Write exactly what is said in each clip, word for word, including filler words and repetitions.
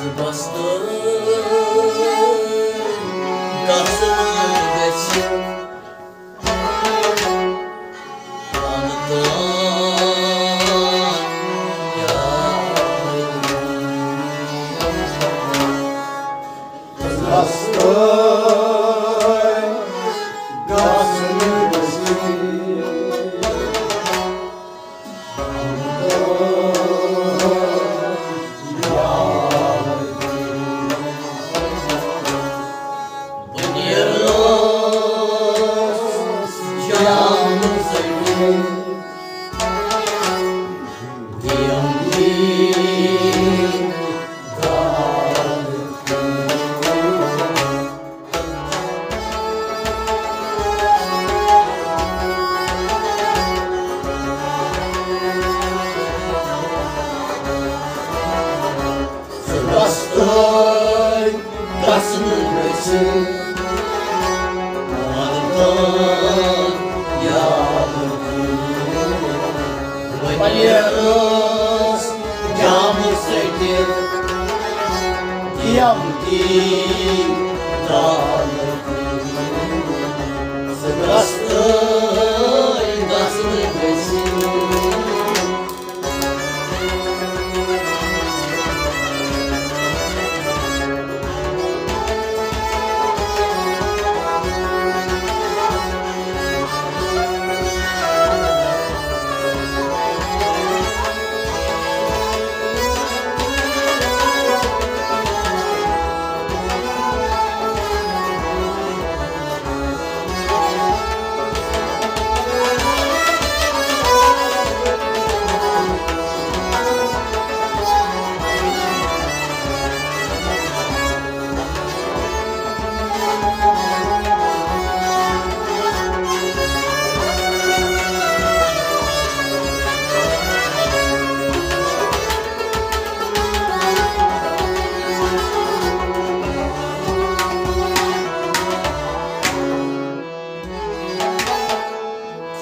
بستہٕ گژھُن گژھِ۔ پانہٕ تام یاد۔ بستہٕ گژھُن گژھِ۔ رستہٕ گژھُن گژھِ۔ مردم یاد وۄنۍ ٲس جامہٕ سۭتۍ قیامتی دالہٕ۔ سُہ رستہٕ گژھُن گژھِ۔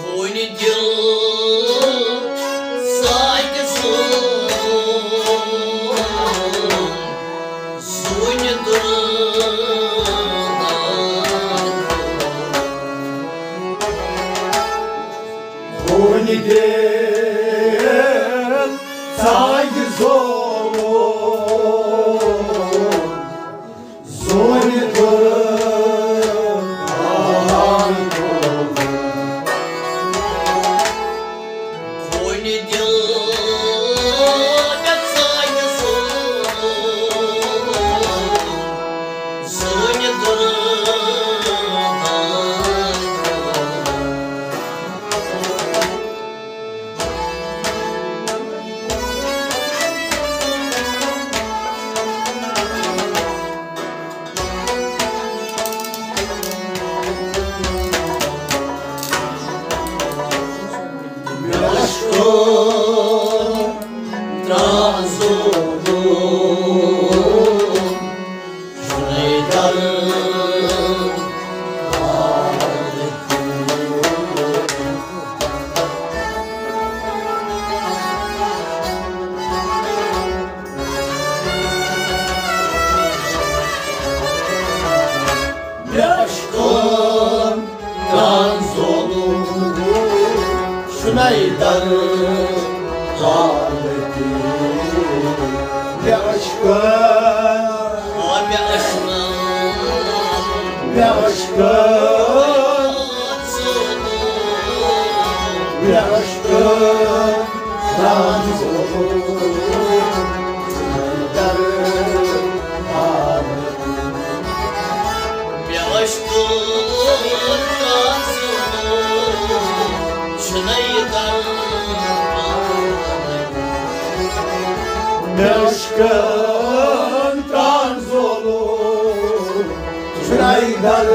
خوٗنہِ دِل ساکہِ سُنٛد سُنہِ دُران۔ خوٗنہِ دِل ساکہِ سُنٛد سُنہِ دُران۔ خوٗنہِ دِل گژھِ سانہِ سُنہِ دُران۔ مےٚ عشقو ترٛاو ظُلُم جُنیدَن۔ مےٚ عشقن ترٛاو ظُلُم جُنیدَن حالتی۔ مےٚ عشقن، آ، مےٚ عشقن، مےٚ عشقن، مےٚ عشقن ترٛاو ظُلُم جُنیدَن حالتی۔ مےٚ عشقن ترٛاو ظُلُم جُنیدَن۔ مےٚ عشقن ترٛاو ظُلُم جُنیدَن۔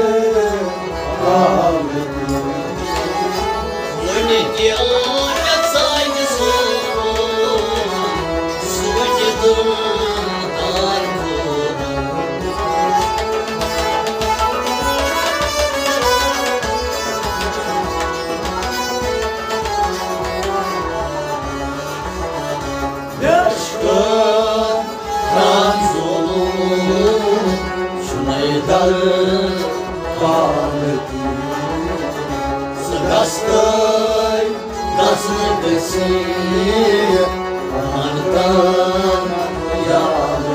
وُنہِ تہِ مےٚ ژَلہِ سُہ، سُہ تہِ دُلدار کوٗر۔ عشقن ترٛاو ظُلُم ژٕ گژھتَے گژھنہٕ گٔژھی مانتن یاد۔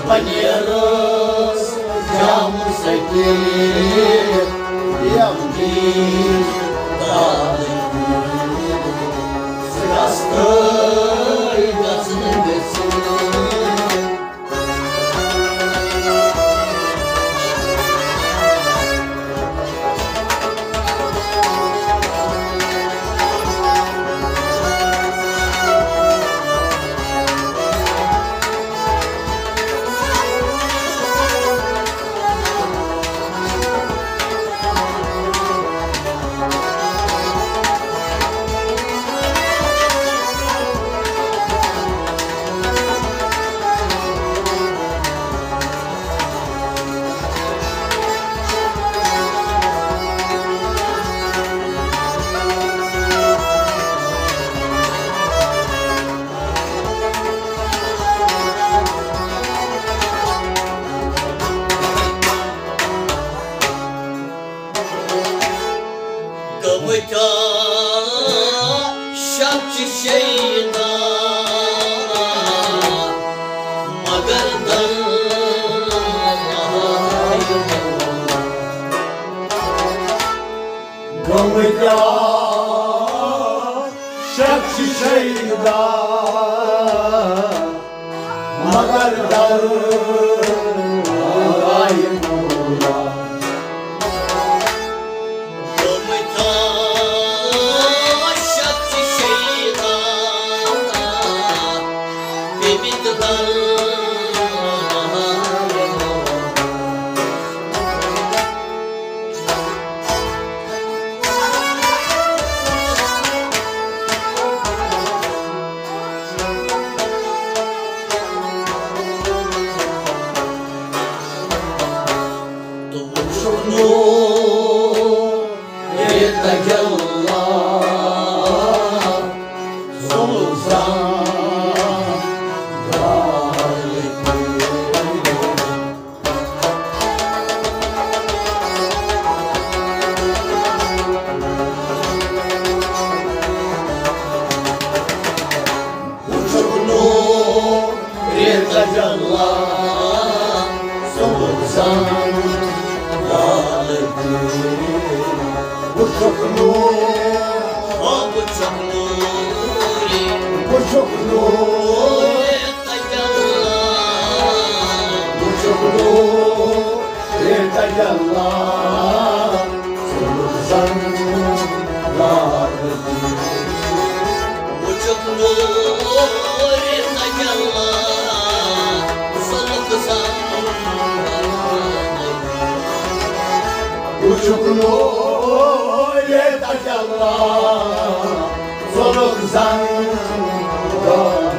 پنیرس جام سکی یم دی داد۔ ژٕ گژھتَے گژھنہٕ گٔژھی۔ گوٚمُت شک چھِ شیدا، مگر دل گوٚمُت شک چھِ شیدا، مگر در آیہِ مولا۔ گوٚمُت شک چھِ شیدا، پیٚمٕتۍ در آیہِ مولا۔ تہٕ وُچھُکھ نوٗرِ تجلی، سُلطان غالب۔ وُچھُکھ نوٗرِ تجلی، سُلطان غالب۔ وُچھُکھ نوٗر، او وُچھُکھ نوٗرِ، وُچھُکھ نوٗرِ تجلی۔ وُچھُکھ نوٗرِ تجلی، سُلطان غالب۔ وُچھُکھ نوٗرِ تجلی، سُلطان غالب۔ وُچھُکھ نوٗرِ تجلی، ژوٚلُکھ زن گۄڈٕ۔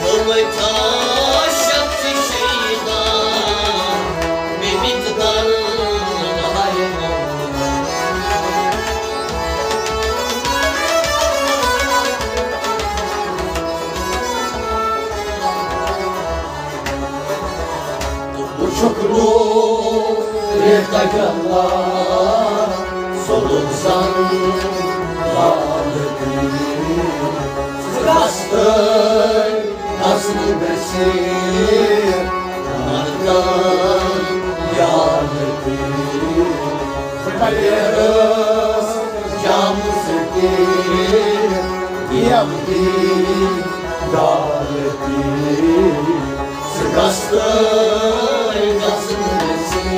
گوٚمُت شک چھِ شیدا، پیٚمٕتۍ در آیہِ مولا۔ وُچھُکھ نوٗرِ تجلی، سُلطان غالب۔ ژٕ گژھتَے گژھنہٕ گٔژھی مانتن یاد۔ پلیرس جام سکی یم دی غالب۔ ژٕ گژھتَے گژھنہٕ گٔژھی۔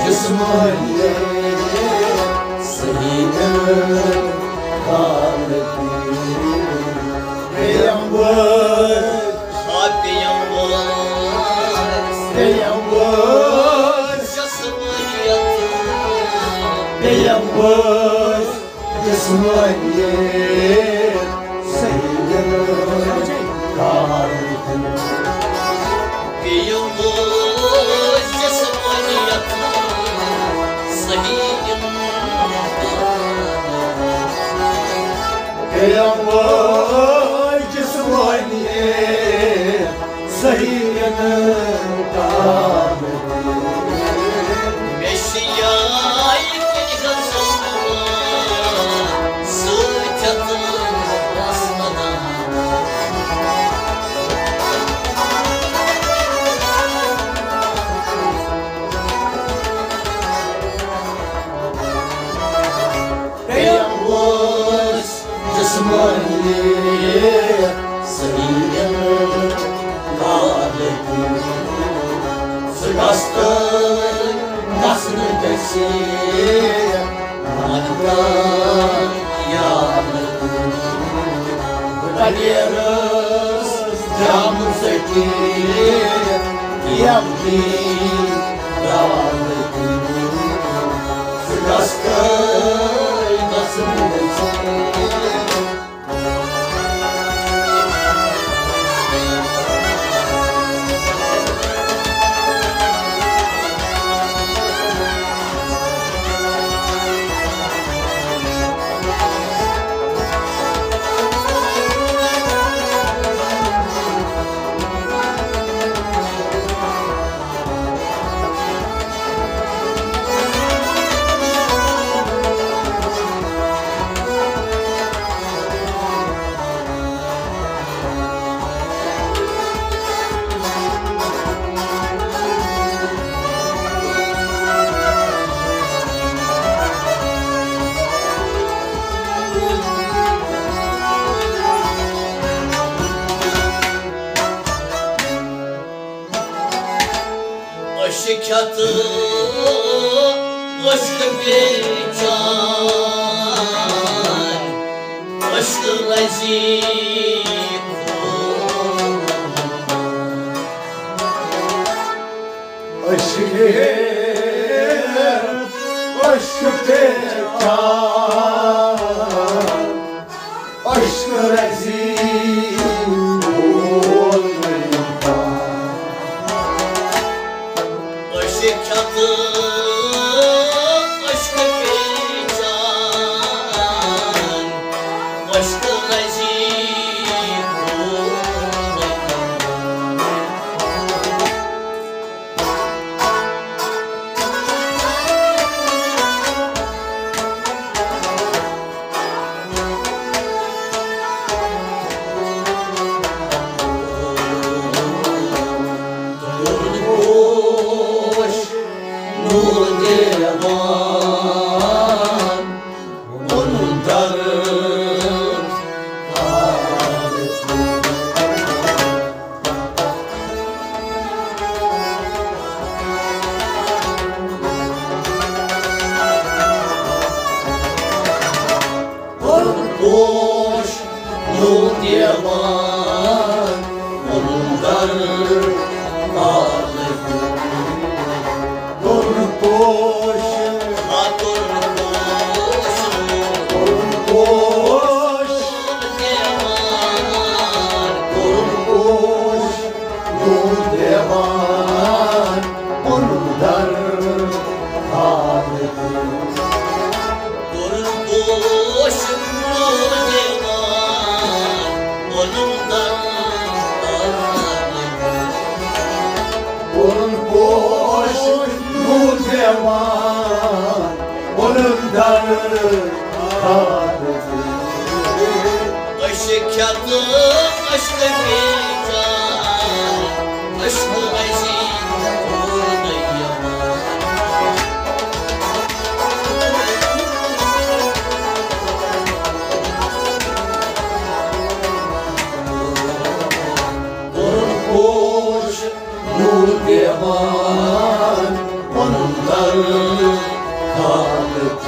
جسمانی صحیح خالق پیغمبر، پیغمبر، پیغمبر، جسمانی صحیح خالق۔ پیغمبر جسمانیت صحیح پیغمبر جسمانیت صحیح مےٚ چھِ یاد کِنۍ غزل سۭتۍ پیغمبر جسمانی سرین خالق۔ سُہ گژھ تہٕ گژھنہٕ گژھِ مددگار یا مددگار۔ بہٕ دلیرس درٛامُت ژٔٹِتھ یَپنی درٛامُت۔ سُہ گژھ کٲلۍ گژھُن گژھِ۔ عشق کھٮ۪تھ عشق بیچان، عشق رزی خون۔ عشق کھٮ۪تھ عشق بیچان، عشق رزی خون۔ عشق کھٮ۪تھ عشق بیچان، عشق رزی خون۔ یوان اونُن درد۔ أسۍ چھِ کھٮ۪تھ عشقہٕ بیجان، عشقہٕ عزیز روٗدٕے یوان۔ کوٚرُن پوش نوٗر پیمان، پنُن در خالق۔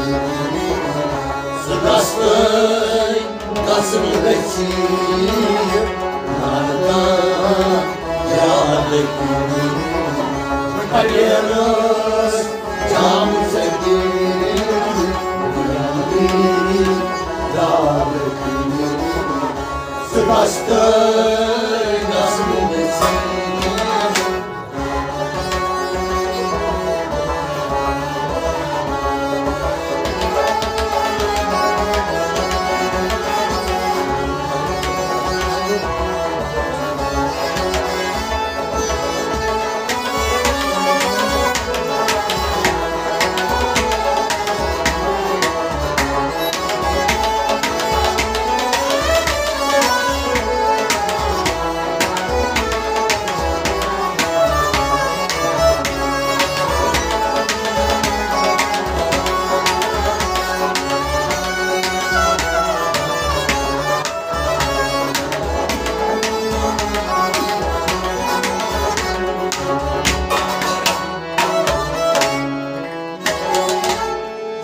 سُہ دستٲے گژھُن گژھِ نادان یاد۔ پلیرس جام سدی یاد۔ سُہ دستٲے گژھُن گژھِ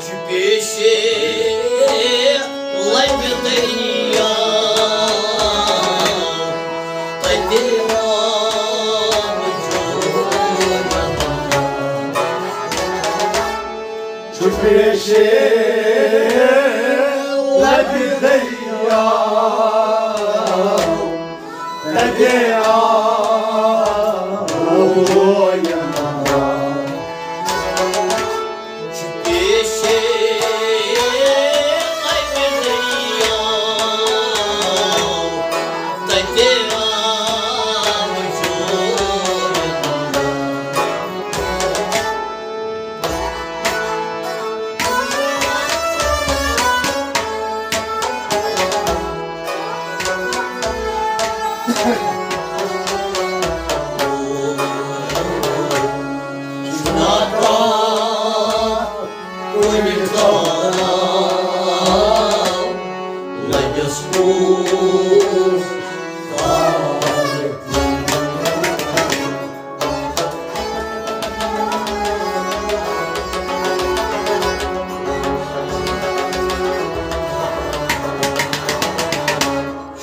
چھُ پیشے لبہِ دریا، تَتہِ آب جوش۔ چھُ پیشے لبہِ دریا، تَتہِ آب۔ چھُ پیشے لبہِ دریا، تَتہِ آب جوش۔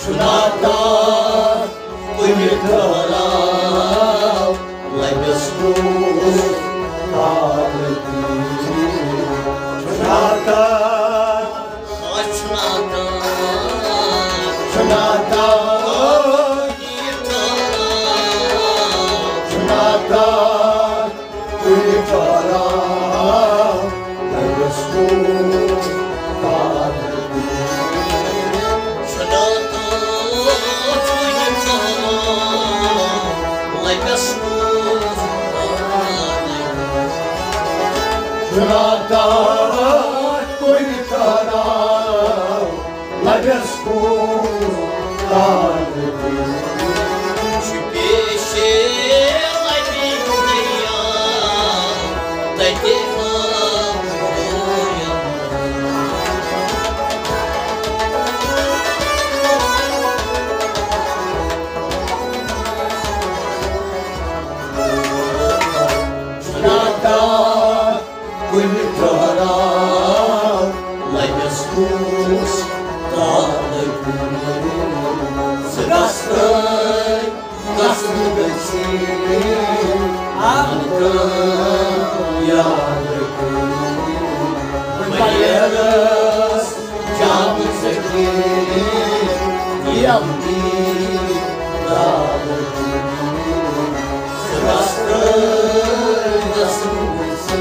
چھُنہ تَتھ کُنہِ ٹھہراو، لبِس کُس حالتی۔ چھُنہ تَتھ، چھُنہ تَتھ، چھُنہ تَتھ، چھُنہ تَتھ۔ لبس کُن تار دِنۍ۔ چھُ پیشے لبہِ دریا، تَتہِ آب رویَن۔ چھُنہ تَتھ کُنہِ ٹھہراو، لبس کُس تار دِنۍ۔ سُہ دستٲے گژھُن گژھِ آمُت یاد۔ پلیرس جام سکے یمتی دار۔ سُہ دستٲے گژھُن گژھِ۔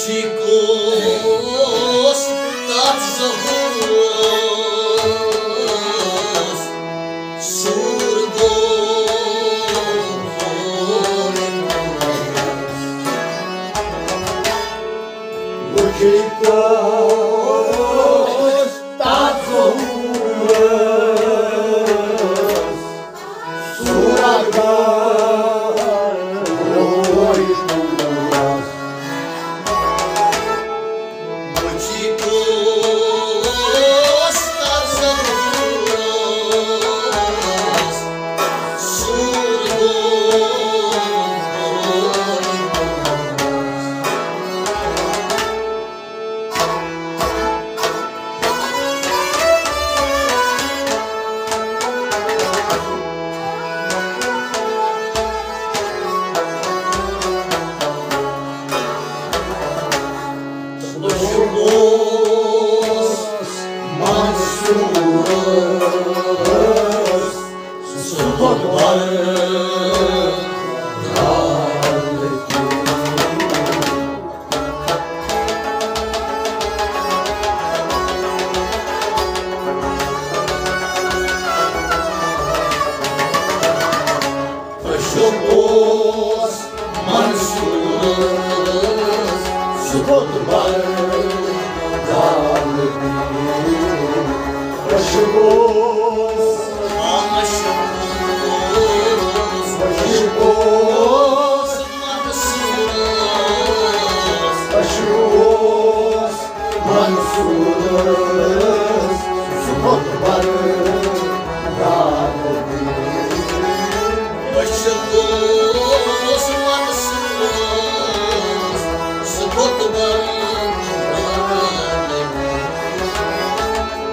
چھی کُس تَتھ ظہوٗرَس سوٗر گوٚو ہووِ پوٗرَس۔ وٕچھی کُس تَتھ ظہوٗرَس سوٗر گوٚو ہووِ پوٗرَس۔ عشق اوس منصورس، سُہ کھوٚت بردار۔ عشق اوس، عشق اوس، عشق اوس منصورس، عشق اوس منصورس، سُہ کھوٚت بردار۔ عشق اوس منصورس، سُہ کھوٚت بردار۔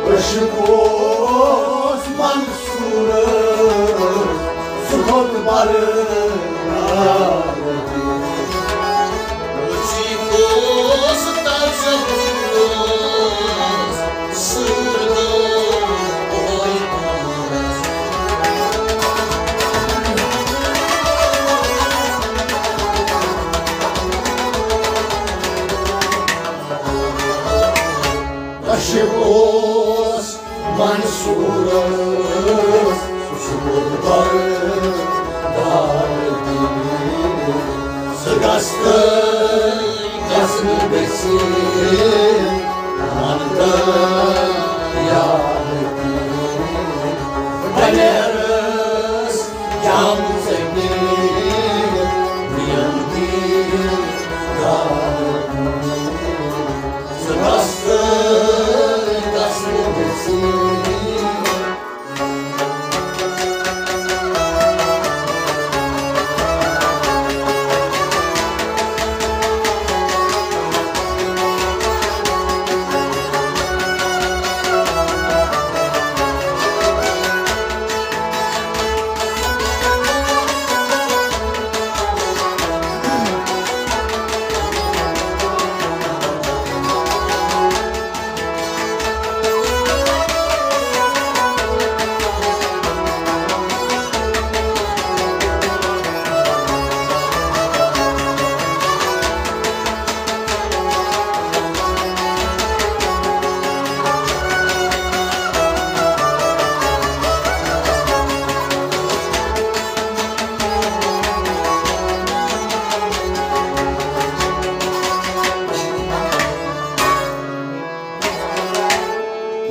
عشق اوس منصورس، سُہ کھوٚت بردار۔ عشق اوس منصورس، سُہ کھوٚت بردار۔ سُہ گژھِ تہٕ گژھِ نہٕ گژھِ، من تہٕ یاد۔ بہٕ نیرس جام ژٔٹِتھ، میون دیٖدار۔ سُہ گژھِ تہٕ گژھِ نہٕ گژھِ۔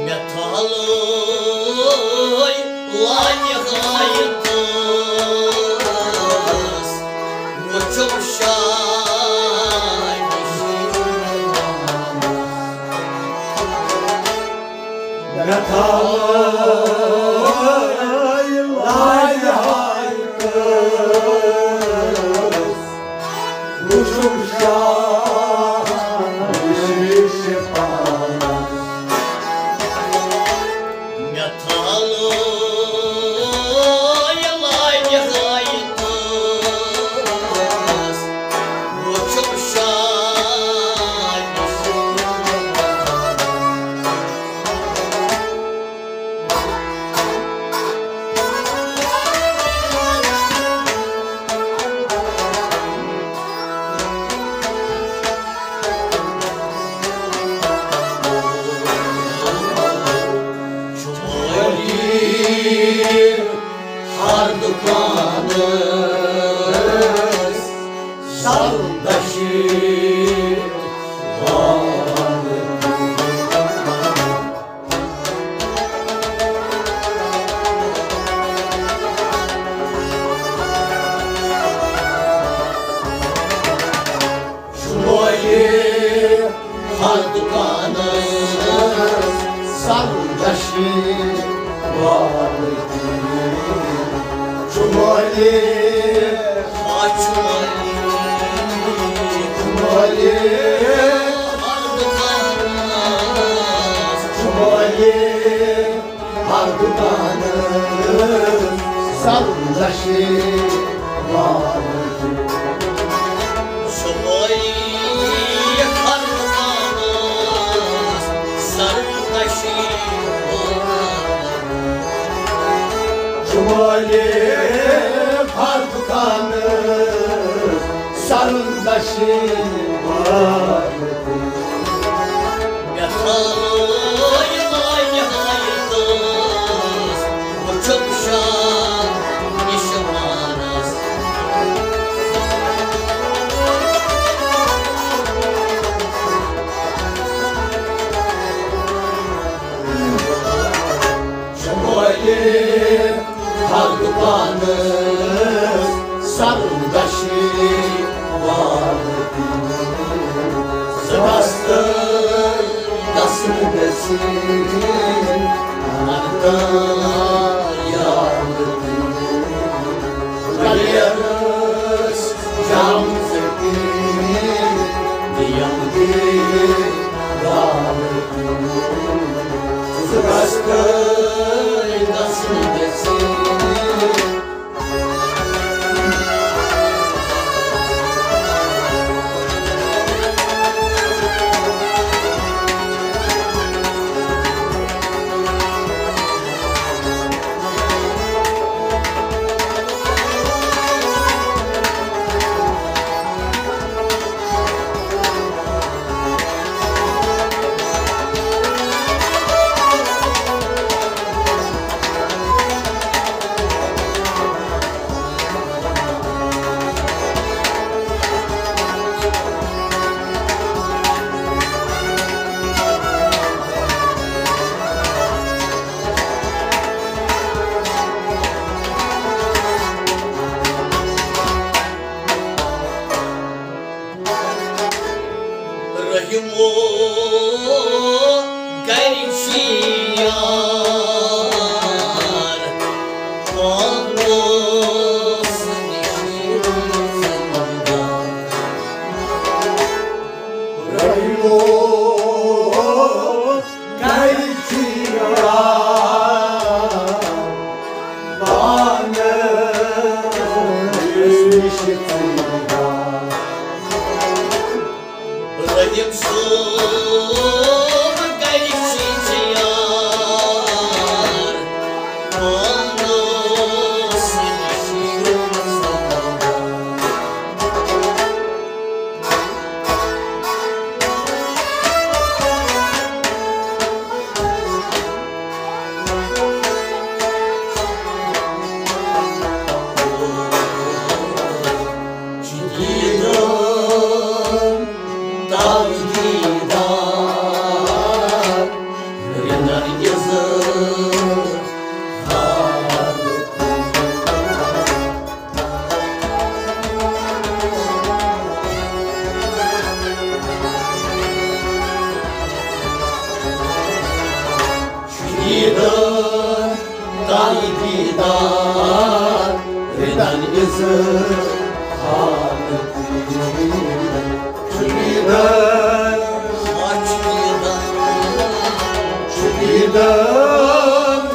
مےٚ تھالٲے لانہِ ہایہِ تہٕ وُچھُم شاہ نِشی۔ مےٚ تھالٲے لانہِ ہایہِ تہٕ وُچھُم شاہ نِشی پانس۔ مےٚ تھالٲے لانہِ ہایہِ تہٕ وُچھُم شاہ نِشی پانس۔ سرُن دشی شمولی ہر دکانس سرُن دشی والتی۔ شمولی، شمولی، شمولی ہر دکانس، شمولی ہر دکانس سرُن دشی والتی۔ شمولی ہر دکانس سرُن دشی والتی۔ شمولی ہر دکانس سرُن دشی والتی۔ مےٚ تھٲو یہِ لٲنہِ ہٲیِتھ، بہٕ چھُس شاہ نِشہٕ وانَس۔ شمولی ہر دکانس سرُن دشی والتی۔ زٕ دستہٕ دسن گژھِ نرکا یاد۔ کلیرس جام زتی دیم دی دار۔ زٕ دستہٕ دسن گژھِ رحمو گرچی یار پانس نِش زندہ۔ رحمو گرچی یار پانس نِش زندہ۔ رحیم صٲب گرِ چھِ یار پانس نِش زندہ۔ دیدار، تَل دیدار، رِدَن اِظہار۔ چھُ دیدار، چھُ دیدار،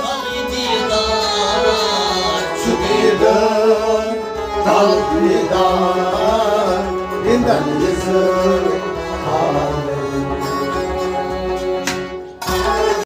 چھُ دیدار، تَل دیدار، رِدَن اِظہار۔